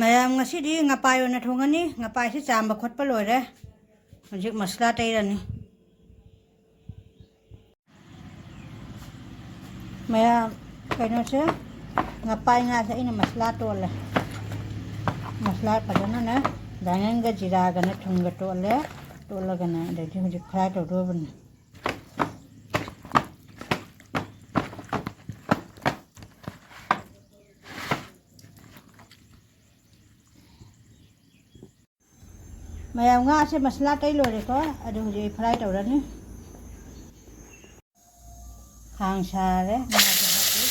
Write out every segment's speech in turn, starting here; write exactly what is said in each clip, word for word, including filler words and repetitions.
ꯃꯌꯥꯝ, ꯉꯁꯤꯗꯤ ꯉꯄꯥꯏ ꯑꯣꯏꯅ ꯊꯣꯡꯉꯅꯤ꯫ ꯉꯄꯥꯏꯁꯤ ꯆꯥꯝꯕ ꯈꯣꯠꯄ ꯂꯣꯏꯔꯦ꯫ ꯍꯧꯖꯤꯛ ꯃꯁꯂꯥ ꯇꯩꯔꯅꯤ꯫ ꯃꯌꯥꯝ, ꯀꯩꯅꯣꯁꯦ, ꯉꯄꯥꯏ ꯉꯥꯁꯦ ꯑꯩꯅ ꯃꯁꯂꯥ ꯇꯣꯠꯂꯦ꯫ ꯃꯁꯂꯥ ꯐꯖꯅꯅꯦ, ꯗꯥꯏꯉꯪꯒ ꯖꯤꯔꯥꯒꯅꯦ ꯊꯨꯝꯒ ꯇꯣꯠꯂꯦ꯫ ꯇꯣꯠꯂꯒꯅꯦ ꯑꯗꯩꯗꯤ ꯍꯧꯖꯤꯛ ꯐ꯭ꯔꯥꯏ ꯇꯧꯗꯣꯔꯕꯅꯤ꯫ ꯃꯌꯥꯝ, ꯉꯥꯁꯦ ꯃꯁꯂꯥ ꯇꯩ ꯂꯣꯏꯔꯦꯀꯣ꯫ ꯑꯗꯨ ꯍꯧꯖꯤꯛ ꯑꯩ ꯐ꯭ꯔꯥꯏ ꯇꯧꯔꯅꯤ꯫ ꯈꯥꯡ ꯁꯥꯔꯦ꯫ ꯉꯥꯁꯦ ꯍꯥꯞꯄꯤ꯫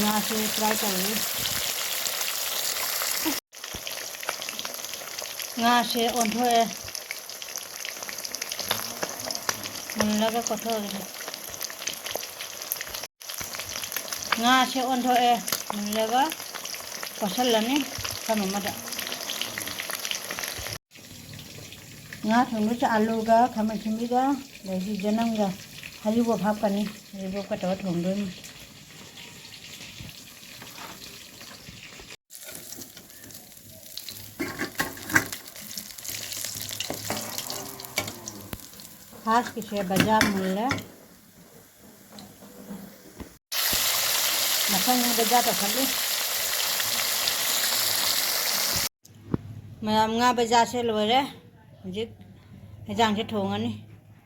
ꯉꯥꯁꯦ ꯐ꯭ꯔꯥꯏ ꯇꯧꯔꯤ꯫ ꯉꯥꯁꯦ ꯑꯣꯟꯊꯣꯛꯑꯦ꯫ ꯃꯨꯜꯂꯒ ꯀꯣꯠꯊꯣꯛꯑꯒꯦ꯫ ꯉꯥꯁꯦ ꯑꯣꯟꯊꯣꯛꯑꯦ꯫ ꯃꯨꯜꯂꯒ ꯀꯣꯠꯁꯜꯂꯅꯤ ꯄꯨꯈꯝ ꯑꯃꯗ꯫ ꯉꯥ ꯊꯣꯡꯗꯣꯏꯁꯦ ꯑꯂꯨꯒ, ꯈꯥꯃꯦꯟ ꯑꯁꯤꯟꯕꯤꯒ, ꯑꯗꯒꯤ ꯆꯅꯝꯒ, ꯍꯔꯤꯕꯣꯞ ꯍꯥꯞꯀꯅꯤ꯫ ꯍꯔꯤꯕꯣꯞꯀ ꯇꯧꯔ ꯊꯣꯡꯗꯣꯏꯅꯤ꯫ ꯐꯥꯔꯁꯀꯤꯁꯦ ꯕꯖꯥꯔ ꯃꯨꯜꯂꯦ꯫ ꯃꯊꯪ ꯕꯖꯥꯔ ꯇꯧꯁꯜꯂꯤ꯫ ꯃꯌꯥꯝ, ꯉꯥ ꯕꯖꯥꯔꯁꯦ ꯂꯣꯏꯔꯦ꯫ ꯍꯧꯖꯤꯛ ꯍꯦꯟꯖꯥꯡꯁꯦ ꯊꯣꯡꯉꯅꯤ꯫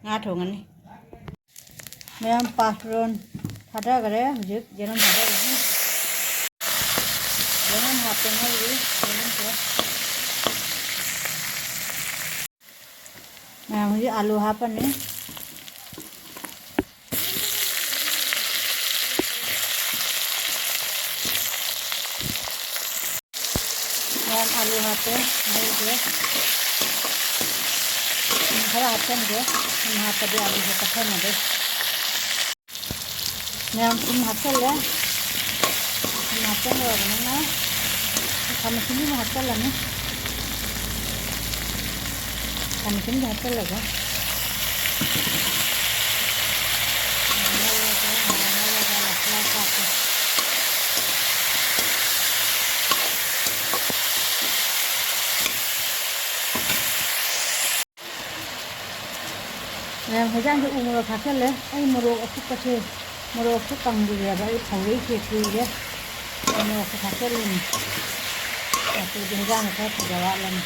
ꯉꯥ ꯊꯣꯡꯉꯅꯤ꯫ ꯃꯌꯥꯝ, ꯄꯥꯁꯄꯣꯔꯟ ꯊꯥꯗꯈ꯭ꯔꯦ꯫ ꯍꯧꯖꯤꯛ ꯌꯦꯔꯨꯝ ꯊꯥꯗꯈ꯭ꯔꯅꯤ꯫ ꯌꯦꯔꯨꯝ ꯍꯥꯞꯄꯦ ꯉꯧꯔꯤ꯫ ꯌꯦꯔꯨꯝꯁꯦ꯫ ꯃꯌꯥꯝ, ꯍꯧꯖꯤꯛ ꯑꯥꯂꯨ ꯍꯥꯞꯄꯅꯤ꯫ ꯃꯌꯥꯝ, ꯑꯥꯂꯨ ꯍꯥꯞꯄꯦ꯫ ꯉꯧꯒꯦ꯫ ꯊꯨꯝ ꯈꯔ ꯍꯥꯞꯆꯤꯟꯒꯦ꯫ ꯊꯨꯝ ꯍꯥꯞꯄꯗꯤ ꯑꯥꯂꯨꯁꯦ ꯄꯠꯊꯅꯕ꯫ ꯃꯌꯥꯝ, ꯊꯨꯝ ꯍꯥꯞꯆꯜꯂꯦ꯫ ꯍꯥꯞꯆꯤꯜꯂꯨꯔꯕꯅꯤꯅ ꯈꯥꯃꯦꯟ ꯑꯁꯤꯟꯕꯤꯃꯨꯛ ꯍꯥꯞꯆꯤꯜꯂꯅꯤ꯫ ꯈꯥꯃꯦꯟ ꯑꯁꯤꯟꯕꯤ ꯍꯥꯞꯆꯤꯜꯂꯒ ꯉꯧꯔꯒ, ꯉꯧꯔꯒ ꯃꯁꯂꯥ ꯍꯥꯞꯄꯦ꯫ ꯃꯌꯥꯝ, ꯍꯦꯟꯖꯥꯡꯁꯦ ꯎ ꯃꯣꯔꯣꯛ ꯊꯥꯛꯆꯜꯂꯦ꯫ ꯑꯩ ꯃꯣꯔꯣꯛ ꯑꯁꯨꯛꯄꯁꯦ, ꯃꯣꯔꯣꯛꯁꯨ ꯀꯪꯗ꯭ꯔꯤꯑꯕ, ꯑꯩ ꯐꯧꯔꯩꯁꯦ ꯀꯨꯏꯔꯦ꯫ ꯃꯣꯔꯣꯛꯁꯨ ꯊꯥꯛꯆꯜꯂꯤꯅꯤ꯫ ꯑꯗꯨꯗꯤ ꯍꯦꯟꯖꯥꯡꯁꯦ ꯈꯔ ꯐꯖ ꯋꯥꯠꯂꯅꯤ꯫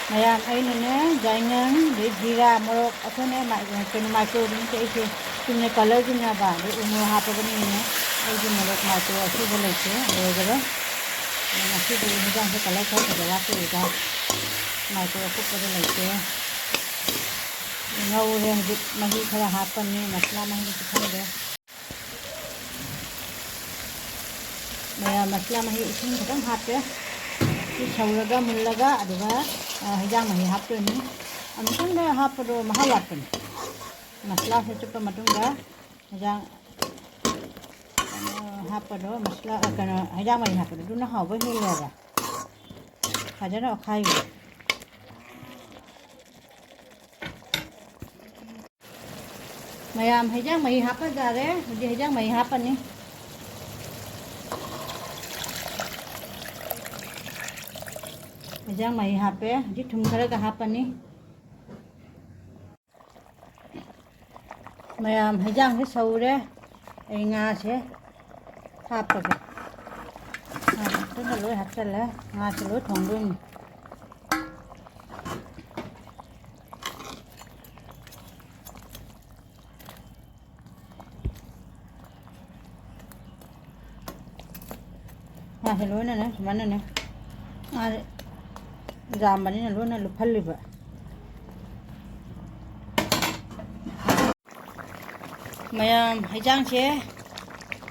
ꯃꯌꯥꯝ, ꯑꯩꯅꯅꯦ, ꯌꯥꯏꯉꯪ, ꯑꯗꯩ ꯖꯤꯔꯥ, ꯃꯣꯔꯣꯛ, ꯑꯩꯈꯣꯏꯅ ꯃꯥꯏ-, ꯀꯩꯅꯣ, ꯃꯥꯏꯀ꯭ꯔꯣꯋꯦꯕꯇ ꯏꯁꯦ ꯆꯨꯝꯅ ꯀꯂꯔꯒꯤꯅꯦꯕ, ꯑꯗꯩ ꯎ ꯃꯣꯔꯣꯛ ꯍꯥꯞꯄꯕꯅꯤꯅꯅꯦ, ꯑꯩꯒꯤ ꯃꯣꯔꯣꯛ ꯃꯥꯏꯀ꯭ꯔꯣ ꯑꯁꯨꯕ ꯂꯩꯇꯦ, ꯂꯣꯏꯈꯔꯦ꯫ ꯑꯗꯣ ꯉꯁꯤꯗꯤ ꯍꯦꯟꯖꯥꯡꯁꯦ ꯀꯂꯔ ꯈꯔ ꯐꯖ ꯋꯥꯠꯄꯗꯨꯗ ꯃꯥꯏꯀ꯭ꯔꯣ ꯑꯀꯨꯞꯄꯗꯣ ꯂꯩꯇꯦ꯫ ꯉꯧꯔꯦ ꯍꯧꯖꯤꯛ, ꯃꯍꯤ ꯈꯔ ꯍꯥꯞꯄꯅꯤ, ꯃꯁꯂꯥ ꯃꯍꯤꯗꯤ ꯄꯤꯊꯝꯗꯦ꯫ ꯃꯌꯥꯝ, ꯃꯁꯂꯥ ꯃꯍꯤ ꯏꯁꯤꯡ ꯈꯤꯇꯪ ꯍꯥꯞꯄꯦ꯫ ꯁꯤ ꯁꯧꯔꯒ ꯃꯨꯜꯂꯒ ꯑꯗꯨꯒ, ꯑ, ꯍꯩꯖꯥꯡ ꯃꯍꯤ ꯍꯥꯞꯇꯣꯏꯅꯤ꯫ ꯑꯃꯨꯛꯇꯪꯗ ꯍꯥꯞꯄꯗꯣ ꯃꯍꯥꯎ ꯋꯥꯠꯄꯅꯤ꯫ ꯃꯁꯂꯥꯁꯦ ꯆꯨꯞꯄ ꯃꯇꯨꯡꯗ ꯍꯩꯖꯥꯡ, ꯑ, ꯍꯥꯞꯄꯗꯣ, ꯃꯁꯂꯥ, ꯑ, ꯀꯩꯅꯣ, ꯍꯩꯖꯥꯡ ꯃꯍꯤ ꯍꯥꯞꯄꯗꯣ ꯑꯗꯨꯅ ꯍꯥꯎꯕ ꯍꯦꯜꯂꯦꯕ꯫ ꯐꯖꯅ ꯑꯣꯠꯈꯥꯏꯈ꯭ꯔꯦ꯫ ꯃꯌꯥꯝ, ꯍꯩꯖꯥꯡ ꯃꯍꯤ ꯍꯥꯞꯄ ꯌꯥꯔꯦ꯫ ꯍꯧꯖꯤꯛ ꯍꯩꯖꯥꯡ ꯃꯍꯤ ꯍꯥꯞꯄꯅꯤ꯫ ꯍꯩꯖꯥꯡ ꯃꯍꯤ ꯍꯥꯞꯄꯦ꯫ ꯍꯧꯖꯤꯛ ꯊꯨꯝ ꯈꯔꯒ ꯍꯥꯞꯄꯅꯤ꯫ ꯃꯌꯥꯝ, ꯍꯩꯖꯥꯡꯁꯦ ꯁꯧꯔꯦ꯫ ꯑꯩ ꯉꯥꯁꯦ ꯍꯥꯞꯄꯒꯦ꯫ ꯉꯥ ꯃꯊꯛꯇ ꯂꯣꯏ ꯍꯥꯞꯆꯜꯂꯦ꯫ ꯉꯥꯁꯦ ꯂꯣꯏ ꯊꯣꯡꯗꯣꯏꯅꯤ꯫ ꯉꯥꯁꯦ ꯂꯣꯏꯅꯅꯦ ꯁꯨꯃꯥꯏꯅꯅꯦ, ꯉꯥꯁꯦ ꯌꯥꯝꯕꯅꯤꯅ ꯂꯣꯏꯅ ꯂꯨꯞꯍꯜꯂꯤꯕ꯫ ꯃꯌꯥꯝ, ꯍꯩꯖꯥꯡꯁꯦ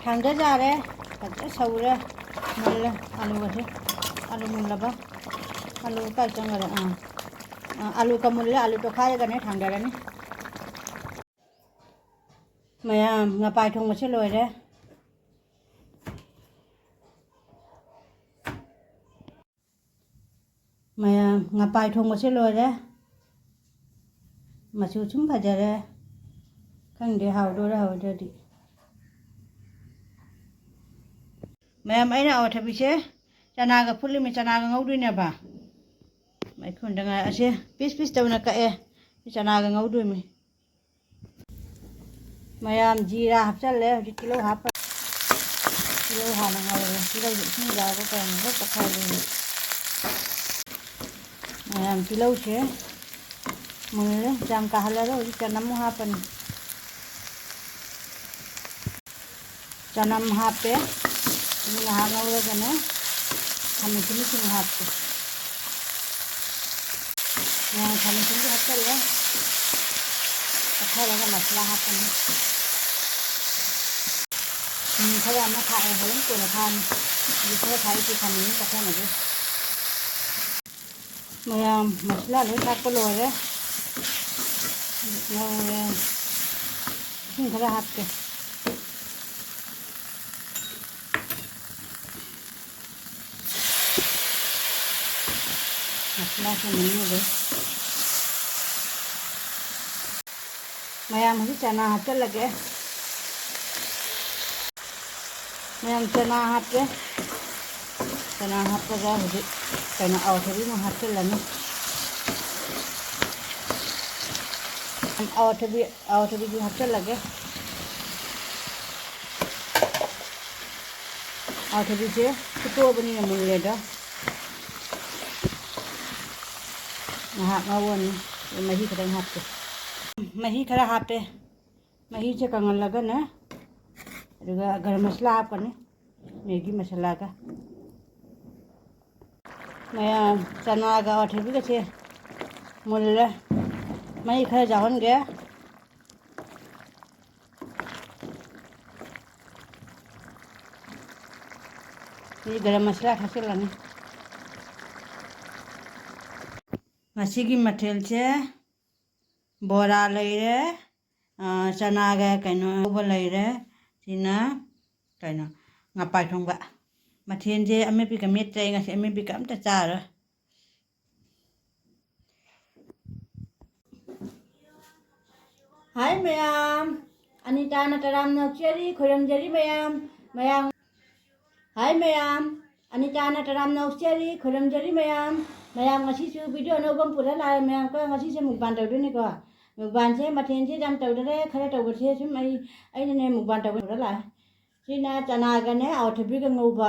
ꯊꯥꯡꯗ ꯌꯥꯔꯦ, ꯐꯖꯅ ꯁꯧꯔꯦ, ꯃꯨꯜꯂꯦ꯫ ꯑꯂꯨꯒꯁꯦ, ꯑꯂꯨ ꯃꯨꯜꯂꯕ? ꯑꯂꯨ ꯀꯥꯏ ꯆꯪꯈꯔꯦ? ꯑꯥ, ꯑꯥ, ꯑꯂꯨ ꯀꯃꯨꯜꯂꯦ, ꯑꯂꯨ ꯇꯣꯈꯥꯏꯔꯒꯅꯦ ꯊꯥꯡꯗꯔꯅꯤ꯫ ꯃꯌꯥꯝ, ꯉꯄꯥꯏ ꯊꯣꯡꯕꯁꯦ ꯂꯣꯏꯔꯦ꯫ ꯃꯌꯥꯝ, ꯉꯄꯥꯏ ꯊꯣꯡꯕꯁꯦ ꯂꯣꯏꯔꯦ꯫ ꯃꯆꯨ ꯁꯨꯝ ꯐꯖꯔꯦ꯫ ꯈꯪꯗꯦ, ꯍꯥꯎꯗꯣꯏꯔꯥ ꯍꯥꯎꯔꯣꯏꯗ꯭ꯔꯗꯤ꯫ ꯃꯌꯥꯝ, ꯑꯩꯅ ꯑꯋꯥꯊꯕꯤꯁꯦ ꯆꯅꯥꯒ ꯐꯨꯠꯂꯤꯃꯤ, ꯆꯅꯥꯒ ꯉꯧꯗꯣꯏꯅꯦꯕ꯫ ꯃꯩꯈꯨꯗ ꯉꯥꯏ-, ꯑꯁꯦ ꯄꯤꯁ ꯄꯤꯁ ꯇꯧꯅ ꯀꯛꯑꯦ꯫ ꯁꯤ ꯆꯅꯥꯒ ꯉꯧꯗꯣꯏꯃꯤ꯫ ꯃꯌꯥꯝ, ꯖꯤꯔꯥ ꯍꯥꯞꯆꯜꯂꯦ꯫ ꯍꯧꯖꯤꯛ ꯇꯤꯜꯍꯧ ꯍꯥꯞꯄ꯫ ꯇꯤꯜꯍꯧ ꯍꯥꯟꯅ ꯉꯧꯔꯦ꯫ ꯇꯤꯜꯍꯧꯁꯦ ꯏꯁꯤꯡ ꯌꯥꯎꯔꯒ ꯀꯩꯅꯣ ꯂꯣꯏ ꯇꯛꯈꯥꯏꯗꯣꯏꯅꯦ꯫ ꯃꯌꯥꯝ, ꯇꯤꯜꯍꯧꯁꯦ ꯃꯨꯜꯂꯦ꯫ ꯌꯥꯝ ꯀꯥꯍꯜꯂꯔꯣꯏ꯫ ꯍꯧꯖꯤꯛ ꯆꯅꯝ ꯑꯃꯨꯛ ꯍꯥꯞꯄꯅꯤ꯫ ꯆꯅꯝ ꯍꯥꯞꯄꯦ꯫ ꯑꯗꯨ ꯉꯥꯏꯍꯥꯛ ꯉꯧꯔꯒꯅꯦ, ꯈꯥꯃꯦꯟ ꯑꯁꯤꯟꯕꯤꯁꯤꯡ ꯍꯥꯞꯄꯦ꯫ ꯃꯌꯥꯝ, ꯈꯥꯃꯦꯟ ꯑꯁꯤꯟꯕꯤ ꯍꯥꯞꯆꯜꯂꯦ꯫ ꯇꯛꯈꯥꯏꯔꯒ ꯃꯁꯂꯥ ꯍꯥꯞꯄꯅꯤ꯫ ꯊꯨꯝ ꯈꯔ ꯑꯃ ꯊꯥꯛꯑꯦ, ꯍꯣꯔꯦꯟ ꯀꯣꯟꯅ ꯊꯥꯛꯑꯅꯤ꯫ ꯍꯧꯖꯤꯛ ꯈꯔ ꯊꯥꯛꯏꯁꯦ ꯈꯥꯃꯦꯟ ꯑꯁꯤꯟꯕꯤ ꯇꯛꯈꯥꯏꯅꯕ꯫ ꯃꯌꯥꯝ, ꯃꯁꯂꯥ ꯂꯣꯏ ꯊꯥꯛꯄ ꯂꯣꯏꯔꯦ꯫ ꯉꯧꯔꯦ꯫ ꯏꯁꯤꯡ ꯈꯔ ꯍꯥꯞꯀꯦ꯫ ꯃꯁꯂꯥꯁꯦ ꯃꯨꯟꯅꯕ꯫ ꯃꯌꯥꯝ, ꯍꯧꯖꯤꯛ ꯆꯅꯥ ꯍꯥꯞꯆꯜꯂꯒꯦ꯫ ꯃꯌꯥꯝ, ꯆꯅꯥ ꯍꯥꯞꯄꯦ꯫ ꯆꯅꯥ ꯍꯥꯞꯄꯒ ꯍꯧꯖꯤꯛ ꯀꯩꯅꯣ, ꯑꯋꯥꯊꯕꯤꯃꯨꯛ ꯍꯥꯞꯆꯤꯜꯂꯅꯤ꯫ ꯑꯋꯥꯊꯕꯤ, ꯑꯋꯥꯊꯕꯤꯁꯨ ꯍꯥꯞꯆꯤꯜꯂꯒꯦ꯫ ꯑꯋꯥꯊꯕꯤꯁꯦ ꯐꯨꯠꯇꯣꯛꯑꯕꯅꯤꯅ ꯃꯨꯜꯂꯦꯗꯣ꯫ ꯉꯥꯏꯍꯥꯛ ꯉꯧꯔꯅꯤ꯫ ꯃꯍꯤ ꯈꯤꯇꯪ ꯍꯥꯞꯀꯦ꯫ ꯃꯍꯤ ꯈꯔ ꯍꯥꯞꯄꯦ꯫ ꯃꯍꯤꯁꯦ ꯀꯪꯍꯜꯂꯒꯅꯦ, ꯑꯗꯨꯒ ꯒꯔꯝ ꯃꯁꯂꯥ ꯍꯥꯞꯀꯅꯤ, ꯃꯦꯒꯤ ꯃꯁꯂꯥꯒ꯫ ꯃꯌꯥꯝ, ꯆꯅꯥꯒ ꯑꯋꯥꯊꯕꯤꯒꯁꯦ ꯃꯨꯜꯂꯦ꯫ ꯃꯍꯤ ꯈꯔ ꯌꯥꯎꯍꯟꯒꯦ꯫ ꯁꯤ ꯒꯔꯝ ꯃꯁꯂꯥ ꯊꯥꯛꯆꯤꯜꯂꯅꯤ꯫ ꯉꯁꯤꯒꯤ ꯃꯊꯦꯜꯁꯦ ꯕꯣꯔꯥ ꯂꯩꯔꯦ, ꯑꯥ, ꯆꯅꯥꯒ ꯀꯩꯅꯣ ꯉꯧꯕ ꯂꯩꯔꯦ꯫ ꯁꯤꯅ ꯀꯩꯅꯣ, ꯉꯄꯥꯏ ꯊꯣꯡꯕ꯫ ꯃꯊꯦꯜꯁꯦ ꯑꯃꯦꯠꯄꯤꯒ ꯃꯦꯠꯇ꯭ꯔꯦ ꯑꯩ ꯉꯁꯤ, ꯑꯃꯦꯠꯄꯤꯒ ꯑꯝꯇ ꯆꯥꯔꯣꯏ꯫ ꯍꯥꯏ ꯃꯌꯥꯝ, ꯑꯅꯤꯇꯥꯅ ꯇꯔꯥꯝꯅ ꯑꯣꯛꯆꯔꯤ, ꯈꯣꯏꯔꯝꯖꯔꯤ ꯃꯌꯥꯝ, ꯃꯌꯥꯝ꯫ ꯍꯥꯏ ꯃꯌꯥꯝ, ꯑꯅꯤꯇꯥꯅ ꯇꯔꯥꯝꯅ ꯑꯣꯛꯆꯔꯤ, ꯈꯣꯏꯔꯝꯖꯔꯤ ꯃꯌꯥꯝ꯫ ꯃꯌꯥꯝ ꯉꯁꯤꯁꯨ video ꯑꯅꯧꯕ ꯑꯃ ꯄꯨꯔ ꯂꯥꯛꯑꯦ ꯃꯌꯥꯝ꯫ ꯀꯣ ꯉꯁꯤꯁꯦ mukbang ꯇꯧꯗꯣꯏꯅꯤꯀꯣ꯫ Mukbangꯁꯦ ꯃꯊꯦꯜꯁꯦ ꯌꯥꯝ ꯇꯧꯗꯔꯦ, ꯈꯔ ꯇꯧꯕꯁꯦ ꯁꯨꯝ ꯑꯩ, ꯑꯩꯅꯅꯦ mukbang ꯇꯧꯕ ꯄꯨꯔ ꯂꯥꯛꯑꯦ꯫ ꯁꯤꯅ ꯆꯅꯥꯒꯅꯦ ꯑꯋꯥꯊꯕꯤꯒ ꯉꯧꯕ꯫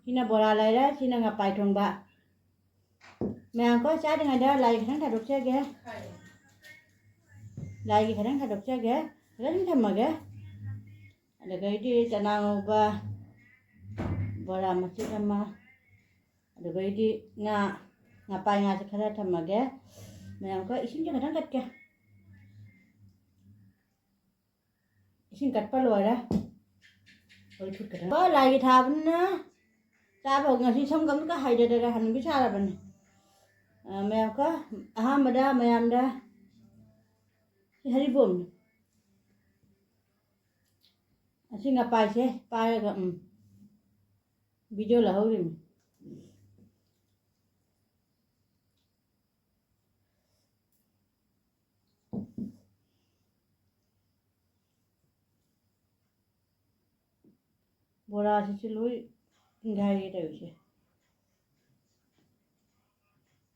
ꯁꯤꯅ ꯕꯣꯔꯥ ꯂꯩꯔꯦ, ꯁꯤꯅ ꯉꯄꯥꯏ ꯊꯣꯡꯕ꯫ ꯃꯌꯥꯝ ꯀꯣ ꯆꯥꯗ꯭ꯔꯤꯉꯩꯗ ꯂꯥꯏꯒꯤ ꯈꯤꯇꯪ ꯊꯥꯗꯣꯛꯆꯒꯦ꯫ ꯂꯥꯏꯒꯤ ꯈꯤꯇꯪ ꯊꯥꯗꯣꯛꯆꯒꯦ꯫ ꯐꯖꯅ ꯊꯝꯃꯒꯦ꯫ ꯑꯗꯨꯗꯒꯤꯗꯤ ꯆꯅꯥ ꯉꯧꯕ, ꯕꯣꯔꯥ ꯃꯆꯦꯠ ꯑꯃ, ꯑꯗꯨꯗꯒꯤꯗꯤ ꯉꯥ, ꯉꯄꯥꯏ ꯉꯥꯁꯦ ꯈꯔ ꯊꯝꯃꯒꯦ꯫ ꯃꯌꯥꯝ ꯀꯣ ꯏꯁꯤꯡꯁꯦ ꯈꯤꯇꯪ ꯀꯠꯀꯦ꯫ ꯏꯁꯤꯡ ꯀꯠꯄ ꯂꯣꯏꯔꯦ꯫ ꯍꯣꯏ, ꯈꯨꯠ ꯈꯛꯇꯪ꯫ ꯍꯣꯏ, ꯂꯥꯏꯒꯤ ꯊꯥꯕꯅꯤꯅ ꯆꯥꯕ ꯍꯧ-, ꯉꯁꯤ ꯁꯝꯒ ꯑꯃꯠꯇ ꯍꯥꯏꯗꯗꯅ ꯍꯅꯨꯕꯤ ꯁꯥꯔꯕꯅꯤ꯫ ꯑ, ꯃꯌꯥꯝ ꯀꯣ, ꯑꯍꯥꯟꯕꯗ ꯃꯌꯥꯝꯗ ꯁꯤ ꯍꯔꯤꯕꯣꯞꯅꯤ꯫ ꯑꯁꯤ ꯉꯄꯥꯏꯁꯦ ꯄꯥꯏꯔꯒ, ꯎꯝ, video ꯂꯧꯍꯧꯔꯤꯅꯤ꯫ ꯕꯣꯔꯥꯁꯤꯁꯨ ꯂꯣꯏ ꯆꯤꯡꯒꯥꯏꯔꯦ ꯇꯧꯔꯤꯁꯦ꯫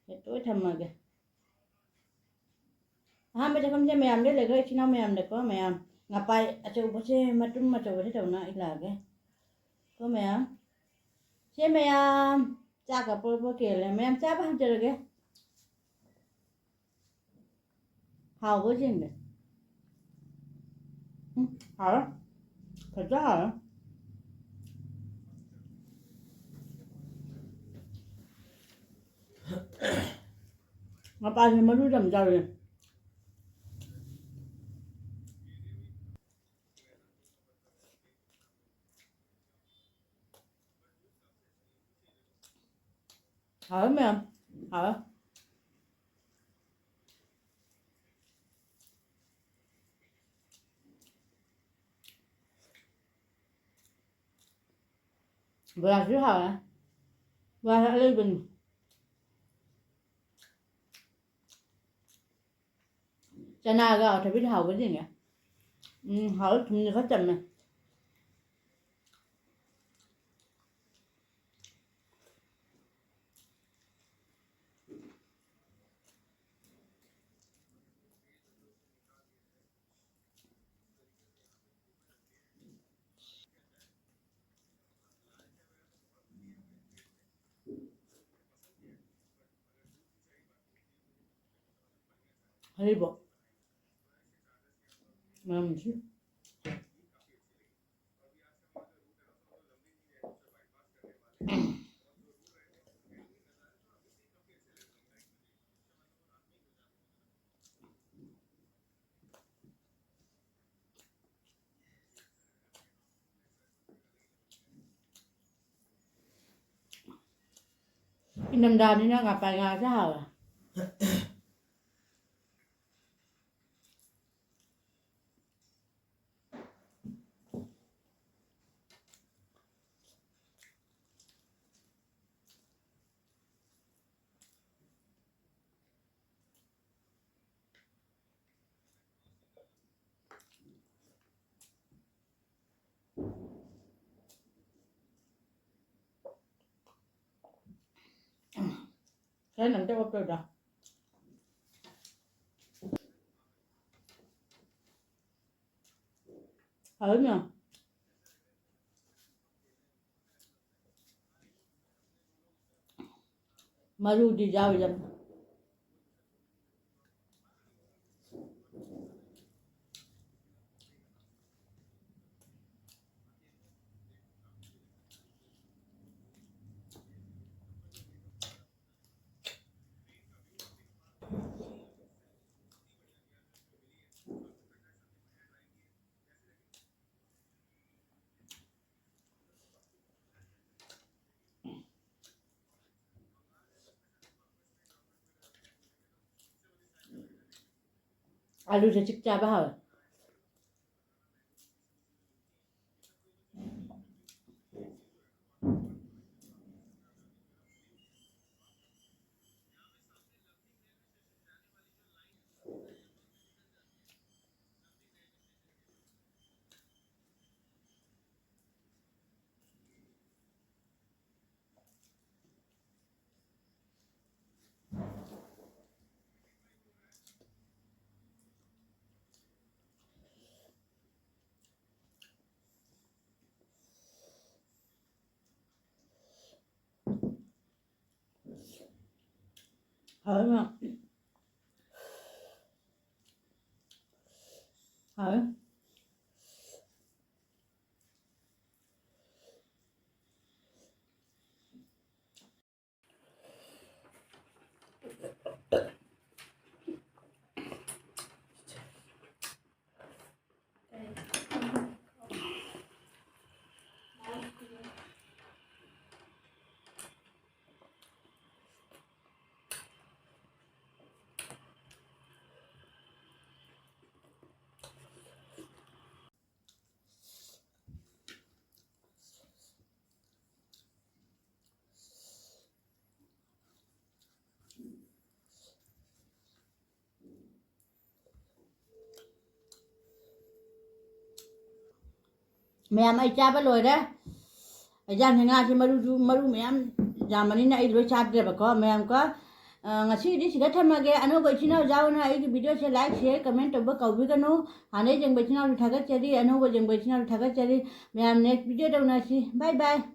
ꯁꯦ ꯂꯣꯏ ꯊꯝꯃꯒꯦ꯫ ꯑꯍꯥꯟꯕ ꯆꯥꯛꯈꯨꯝꯁꯦ ꯃꯌꯥꯝꯗ ꯂꯩꯈ꯭ꯔꯦ, ꯏꯆꯤꯟ ꯏꯅꯥꯎ ꯃꯌꯥꯝꯗꯀꯣ, ꯃꯌꯥꯝ꯫ ꯉꯄꯥꯏ ꯑꯆꯧꯕꯁꯦ, ꯃꯇꯨꯝ ꯑꯆꯧꯕꯁꯦ ꯇꯧꯅ ꯑꯩ ꯂꯥꯛꯑꯒꯦ꯫ ꯀꯣ ꯃꯌꯥꯝ꯫ ꯁꯦ ꯃꯌꯥꯝ꯫ ꯆꯥꯛꯀ ꯄꯣꯔ ꯄꯣꯔ ꯀꯦꯜꯂꯦ꯫ ꯃꯌꯥꯝ ꯆꯥꯕ ꯍꯧꯖꯔꯒꯦ꯫ ꯍꯥꯎꯕ ꯆꯤꯡꯗꯦ꯫ ꯎꯝ, ꯍꯥꯎꯔꯦ꯫ ꯐꯖ ꯍꯥꯎꯔꯦ꯫ ꯃꯄꯥꯟꯒꯤ ꯃꯔꯨꯗ ꯑꯃ ꯆꯥꯔꯨꯏ꯫ ꯍꯥꯎꯋꯦ ꯃꯌꯥꯝ, ꯍꯥꯎꯋꯦ꯫ ꯕꯣꯔꯥꯁꯨ ꯍꯥꯎꯋꯦ꯫ ꯕꯣꯔꯥꯁꯨ ꯑꯂꯩꯕꯅꯤ꯫ ꯆꯅꯥꯒ ꯑꯋꯥꯊꯕꯤꯗꯤ ꯍꯥꯎꯕꯅꯤꯅꯦ꯫ ꯎꯝ, ꯍꯥꯎꯋꯦ, ꯊꯨꯝꯁꯨ ꯈꯔ ꯆꯝꯃꯦ꯫ ꯍꯔꯤꯕꯣ꯫ ꯃꯔꯝꯁꯤ꯫ ꯏꯪꯊꯝꯊꯥꯅꯤꯅ ꯉꯥꯄꯥꯏ ꯉꯥꯁꯦ ꯍꯥꯎꯋꯦ꯫ ꯈꯔ ꯅꯝꯇ ꯑꯣꯞ ꯇꯧꯗꯣ꯫ ꯍꯥꯎꯋꯤ ꯃꯌꯥꯝ꯫ ꯃꯔꯨꯗꯤ ꯌꯥꯎꯔꯤꯗ꯫ ꯑꯂꯨꯁꯦ ꯆꯤꯛ ꯆꯥꯕ ꯍꯥꯎꯋꯦ꯫ ꯍꯥꯎꯋꯦ ꯃꯌꯥꯝ꯫ ꯍꯥꯎꯋꯦ꯫ ꯃꯌꯥꯝ, ꯑꯩ ꯆꯥꯕ ꯂꯣꯏꯔꯦ꯫ ꯑꯦꯟꯖꯥꯡꯁꯦ, ꯉꯥꯁꯦ ꯃꯔꯨꯁꯨ, ꯃꯔꯨ ꯃꯌꯥꯝ ꯌꯥꯝꯕꯅꯤꯅ ꯑꯩ ꯂꯣꯏ ꯆꯥꯗ꯭ꯔꯦꯕꯀꯣ, ꯃꯌꯥꯝꯀꯣ꯫ ꯑ, ꯉꯁꯤꯒꯤꯗꯤ ꯁꯤꯗ ꯊꯝꯃꯒꯦ꯫ ꯑꯅꯧꯕ ꯏꯆꯤꯟ ꯏꯅꯥꯎ ꯌꯥꯎꯅ ꯑꯩꯒꯤ video ꯁꯦ like, share, comment ꯇꯧꯕ ꯀꯥꯎꯕꯤꯒꯅꯨ꯫ ꯍꯥꯟꯅ ꯌꯦꯡꯕ ꯏꯆꯤꯟ ꯏꯅꯥꯎꯁꯨ ꯊꯥꯒꯠꯆꯔꯤ, ꯑꯅꯧꯕ ꯌꯦꯡꯕ ꯏꯆꯤꯟ ꯏꯅꯥꯎꯁꯨ ꯊꯥꯒꯠꯆꯔꯤ꯫ ꯃꯌꯥꯝ, next video ꯇꯧꯅꯁꯤ꯫ Bye bye꯫